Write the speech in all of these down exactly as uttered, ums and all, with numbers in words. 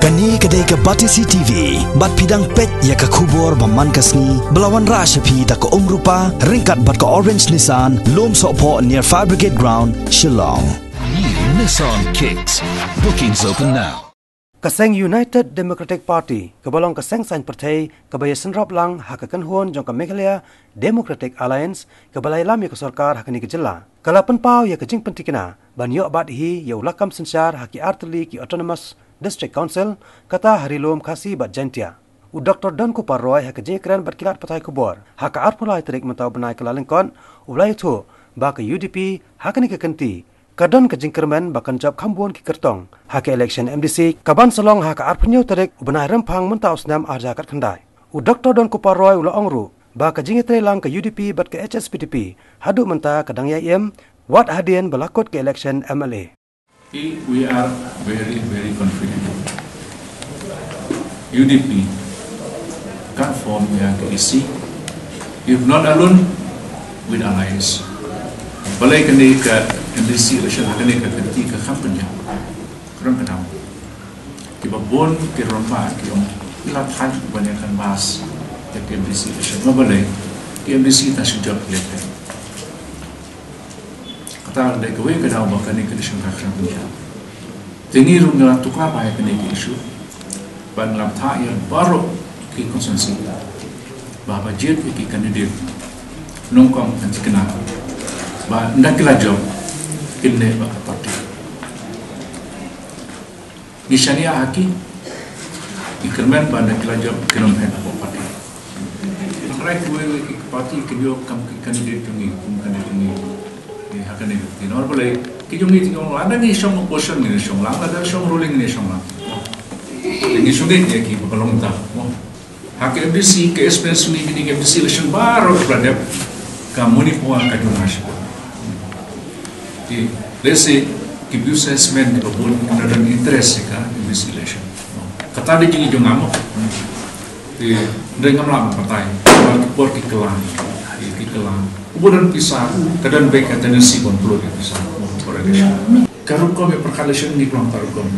Kane ka dei ka Batesi T V, bad phi dang peit ïa ka khubor ba man ka sngi, ba la wanrah sha phi da ka Umrupa, ryngkat bad ka Orange Nissan, Lumsohphoh near Fire Brigade Ground, Shillong. New Nissan Kicks. Bookings open now. Ka seng United Democratic Party, kaba long ka seng saiñ pyrthei, kaba ïasynrop lang ha ka kynhun jong ka Meghalaya Democratic Alliance, kaba la ïalam ïa ka sorkar ha kane ka jylla, ka la pynpaw ïa ka jingpyntikna ban ïoh bat hi ïa u lakam synshar ha ki artylli ki Autonomous District Council, kata ha Ri-lum Khasi bad Jaintia. U Doctor Donkupar Roy, ha ka jingïakren bad ki lad pathai khubor ha ka arphew lai tarik mynta u bnai Kyllalyngkot, u la ïathuh ba ka U D P ha kane ka kynti ka don ka jingkyrmen ba kan jop kham bun ki kyrtong ha ka election M D C kaban sa long ha ka arphew hynñiew tarik u bnai Rymphang mynta u snem ar hajar khatkhyndai. U Doctor Donkupar Roy u la ong ruh ba ka jingïatreilang ka U D P bad ka H S P D P haduh mynta ka dang ïai im, wat hadien ba la kut ka election M L A. We are very, very confident. U D P kan form ïa ka M D C, if not alone, with alliance. Balei kane ka M D C election, kane ka kynti ka kham pynjah. Kren ka dang. Kiba bun ki rangbah ki ong, la thait ban ïa canvass ïa ka M D C election. Balei, ka M D C ta shu jop leh. Kata dei kawei ka daw ba kane ka election ka kren ïa. Te ngi ruh ngi la tuklar ba ïa kane ka issue. Ban lam thah ïa baroh ki constituency ba ba jied ïa ki candidate nyngkong kan thikna ba ynda ki la jop kin leh bad ka party. Ngi shaniah ha ki, ngi kyrmen ba ynda ki la jop kin ym heh hapoh party. Hynrei kiwei kiwei ki party kin ïoh kam ki candidate jong ngi, kum candidate jong ngi. Ngi ha kane, ngi nor balei, ki jong ngi ki jong lada ngi shong opposition ngi shong lang, lada shong ruling ngi shong lang. Ngi shong dei ïa ki ba ka long ta. Ha ka M D C, ka experience ngi kine ka M D C election baroh ka la dep, ka Manipur ka jong ngi. Te, let's say, ki businessman kiba bun ki la don interest ïa ka M D C election. Kata dei jingïohi jong nga mo. Te, dei ngam lah ban batai, ba ki por ki kylla, ki, ki kylla. U ba don pisa, ka don beit ka tendency ban pynlut ïa pisa, mo, for election. Ka rukom ïa pyrkhat election ngi khlem pyrkhat rukom.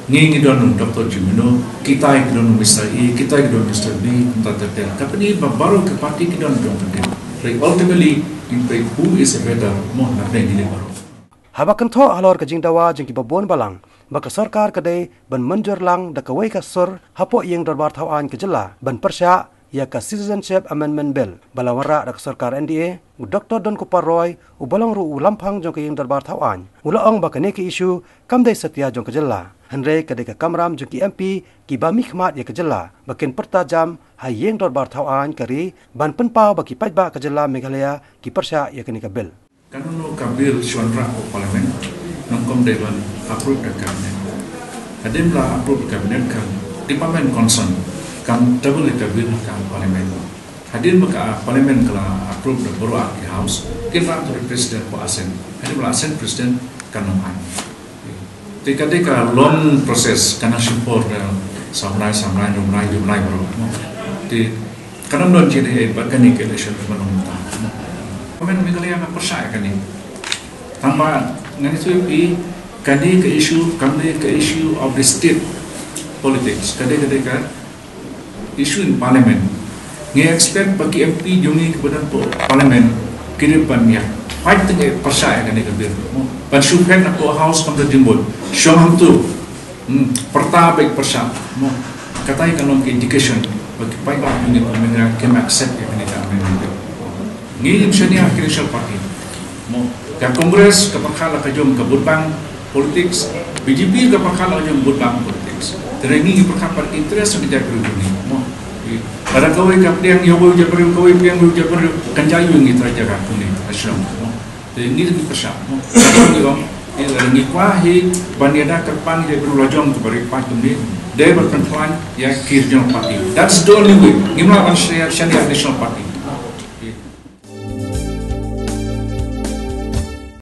Ngi ngi don u Doctor Jim Mino, kita ki don u Mister A, kita ki don u Mister B, kumta ter ter. Ka pyni ba baroh ki party ki don jong ka dei. But ultimately, in fact, who is a better, mo, na pdeng kine baroh. Haba kynthoh halor ka jingdawa jong kiba bun balang ba ka sorkar ka dei ban mynjur lang da kawei ka sur hapoh ïing dorbar thaw aiñ ka jylla ban pyrshah ïa ka Citizenship Amendment Bill ba la wanrah da ka sorkar N D A, u Doctor Donkupar Roy, uba long ruh u lamphang jong ka ïing dorbar thaw aiñ, u la ong ba kane ka issue kam dei satia jong ka jylla, hynrei ka dei ka kamram jong ki M P kiba mihkhmat ïa ka jylla ba kin pyrta jam ha ïing dorbar thaw aiñ ka ri ban pynpaw ba ki paidbah ka jylla Meghalaya ki pyrshah ïa kane ka bill. Kano kano ka bill shu wanrah ha Parliament, nyngkong dei ban approve da Cabinet. Hadien ba la approve da Cabinet, ka department concern kan table ïa ka bill ha Parliament. Hadien ba ka Parliament ka la approve da baroh ar ki House, kin rah to the President ban assent. Hadien ba la assent President kan ym ai. Te ka dei ka long process, kan nang shipor da saw bnai, saw bnai, hynñiew bnai, hynñiew bnai baroh. Te ka nang don jingeh ba kane ka election ka long mynta. Government Meghalaya ka pyrshah ïa kane. Tangba ngan ïathuh ïa phi, kane ka issue kam dei ka issue of the state politics. Ka dei, ka dei ka issue in Parliament. Ngi expect ba ki M P jong ngi kiba don hapoh Parliament ki dei ban ïa fight, te ngi pyrshah ïa kane ka bill. Ban shu phet hapoh House kam don jingbun. Shong hangto. Hmm, pyrta bad pyrshah. Mo, kata ka long ka indication ba ki paidbah jong ngi, ba ki accept ïa kane ka amendment bill. Ngi ngim shaniah ha ki national party. Mo, ka Congress ka pyrkhat la ka jong ka vote bank politics, B J P ka pyrkhat la ka jong vote bank politics. Te ngi ngi pyrkhat bad interest ka jaitbynriew jong ngi. Mo, lada kawei ka pdiang ïa u jaitbynriew, kawei pdiang ïa u jaitbynriew, kan jia ïa ngi trai jaka kumne ha shnong. Mo, te ngi ngi pyrshah. Mo, ngi ong, eh, ngi kwah hi ban ïada kyrpang ïa u la jong kaba ri paid kumne. Dei ban pynkhlaiñ ïa ki regional party. That's the only way. Ngim lah ban shaniah, shaniah national party.